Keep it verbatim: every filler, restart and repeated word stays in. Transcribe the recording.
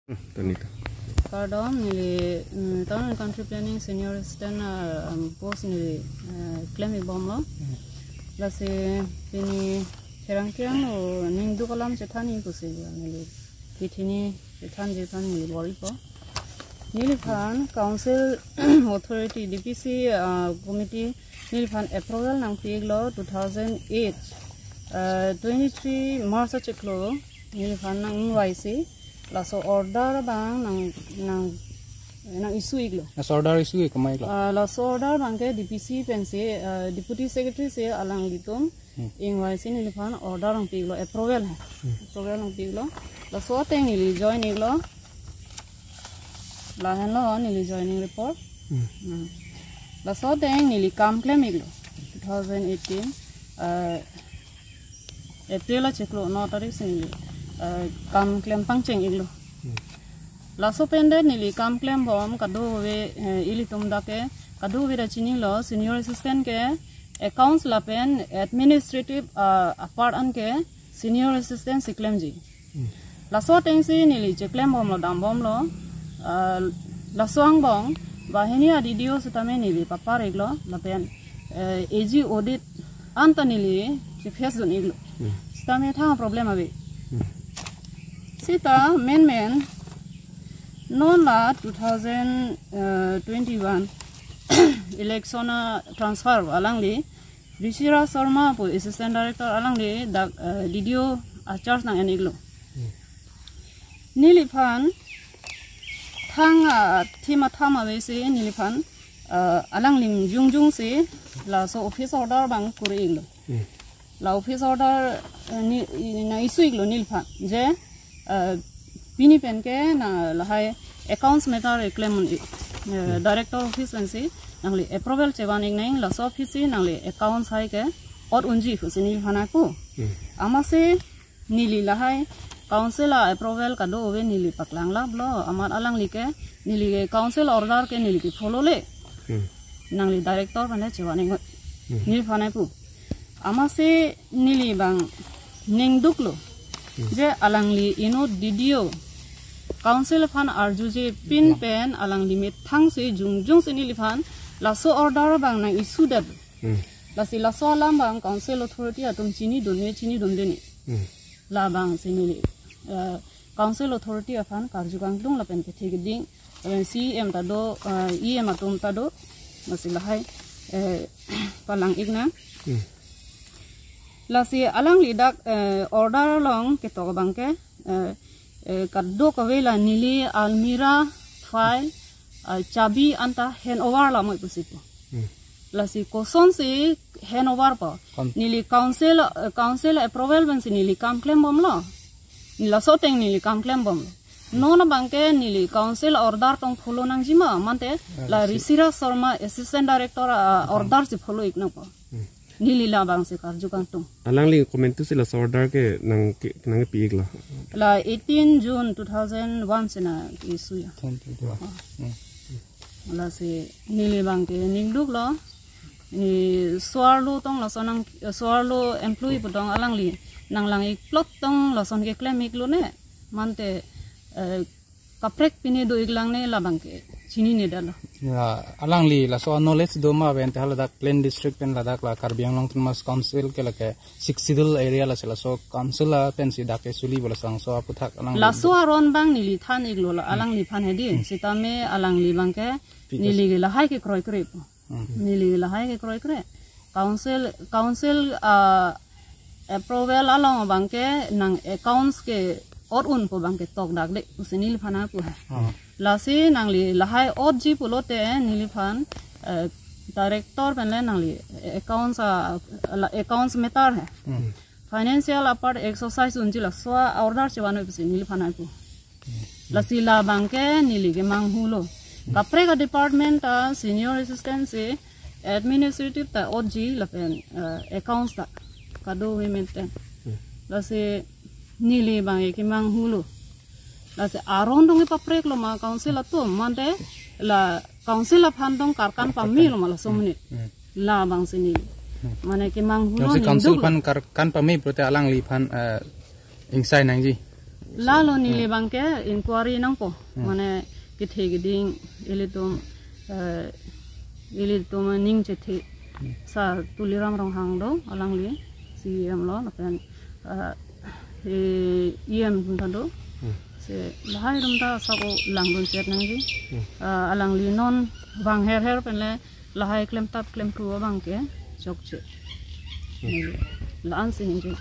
Tanita. Kardom, neli, mm, Town and Country Planning Senior Assistant, uh, um, post neli, uh, klem-ik bomlo. Lasi pini pherangke angno ningduk alam chethan-ik pusi neli kethini chethanji aphan neli bor-ipo. Neliphan Council Authority, D P C, uh, Committee neliphan approval nangpi-iklo two thousand eight, uh, twenty-three March achiklo neliphan nang-ingvaisi laso order abang nang, nang, nang-issue-iklo. Laso order issue-ik kamailo? Uh, laso order abangke D P C pensi, uh, Deputy Secretary si alanglitum Hmm. ingvaisi neliphan order nangpi-iklo, approval. Hmm. Approval nangpi-iklo. Laso ateng neli join-iklo. Lahenlo neli joining report. Hmm. Hmm. Laso ateng neli kam klem-iklo. Two thousand eighteen, uh, April achiklo no tarik si neli, uh, kam klem pangcheng-iklo. Hmm. Laso pen det neli kam klem bom kadokave, eh, ilitum dak ke kadokave ta chinilo, senior assistant ke accounts lapen administrative, ah, apart an ke senior assistant si klemji. Hmm. Laso atengsi neli cheklem bomlo, dam bomlo, ah, laso angbong banghini a-D D O sitame neli papar-iklo lapen, eh, A G audit anta neli cheface dun-iklo. Hmm. Sitame thang problem ave. Hmm. Sita menmen non la two thousand twenty-one election a-transfer alangli Rishira Sharma pu Assistant Director alangli dak, eh, D D O a-charge nang-en-iklo. Hmm. Neliphan thang, ah, thim atham avesi neliphan, ah, alangli jongjongsi laso office order abang kuri-iklo. Hmm. La office order, eh, ni, i, nang-issue-iklo neliphan je, eh, pini pen ke nang lahai accounts matter keklem un-e, eh, Hmm. Director office pensi nangli approval chevan-ik nang, laso office si nangli accounts hai ke ot unji pusi neliphan nangpu. Hmm. Amatsi neli lahai council a-approval kadokave neli paklang laplo, amat alangli ke neli ke council order ke neli ke follow-le. Hmm. Nangli director aphan chevan-ik nang. Hmm. Neliphan nangpu. Amatsi neli abang ningduklo. Hmm. Je alangli inut D D O council aphan arjuje pin Hmm. pen alangli methangsi jongjongsi neliphan laso order abang nang-issue det. Hmm. Lasi laso alam abang council authority atum chinidun-e, chinidunde-e. Hmm. Labangsi neli, eh, council authority aphan karju kangtung lapen kethe keding, eh, C E M ta do, eh, E M atum ta do, lasi lahai, eh, palang-ik nang. Hmm. Lasi alangli dak, eh, order along ketok abang ke, eh, eh, kadokave la neli almirah, file, eh, chabi anta hand over lamoi pusi pu. Hmm. Lasi kosonsi hand over po. Kon- Neli council, eh, council approval pensi neli kam klem bomlo. Neli laso ateng neli kam klem bomlo. Non abang ke neli council order tong follow nangji ma, mante Ah, la lasi. Rishira Sharma Assistant Director, ah, Apam. Order si follow-ik nangpo. Hmm. Neli labangsi karju kangtung. Alangli komantusi laso order ke nang ke, nangpi-iklo? La eighteen June two thousand one si nang-issue ya. Twenty-one. Hmm. Lasi neli abang ke ningduklo. Ne so-arlo tong lason nang, so-arlo employee pu tong alangli nanglang-ik plot tong lason keklem-iklo ne. Mante, eh, kaprek pine do-ik lang ne labang ke chinine detlo. Ya, alangli laso knowledge do ma pen te haladak Plain District pen ladak la Karbi Anglong Autonomous Council ke lake Sixth Schedule area lasi laso council a pensi dak ke suli bola sang so aputhak alangli Laso do. Aron abang neli than-iklo la, Hmm. Alangliphan hedi. Hmm. Sitame alangli abang ke Because neli ke lahai kekroikre pu. Hmm. Neli lahai kekroikre. Council, council, ah, approval along abang ke nang accounts ke ot un pu abang ke tokdak de pusi neliphan nangpu hai. Hmm. Lasi nangli lahai otji pulote neliphan, eh, director pen le nangli accounts, ah, la accounts matter hai. Hmm. Financial apart exercise unji laso a-order chevan-noi pusi neliphan nangpu. Lasi labang ke neli kemanghulo. Kaprek a-department ta senior assistant si administrative ta otji lapen, eh, accounts ta kadokave maintain. Lasi neli abang ke kemanghulo. Lasi aron dong kepapreklo ma council atum, mante la council aphan dong karkan pamelo ma laso amonit. Hmm. Labangsi neli. Hmm. Mane kemanghulo Jongsi council ningduklo. Aphan karkan pame pulote alangliphan, eh, ingsai nangji. Lalo neli abang ke inquiry nangpo. Hmm. Mane kethe keding ilitum, eh, ilitum aning chethe. Hmm. Sir Tuliram Ronghang do, alangli C E M lo, lapen, eh, eh, E M atum ta do. Hmm. Si lahai atum ta sako langdun chet nangji. Hmm. Eh, alangli non vang her her pen le lahai klemtap klemthu abang ke chokche. Hmm. Neli la-an si ningje.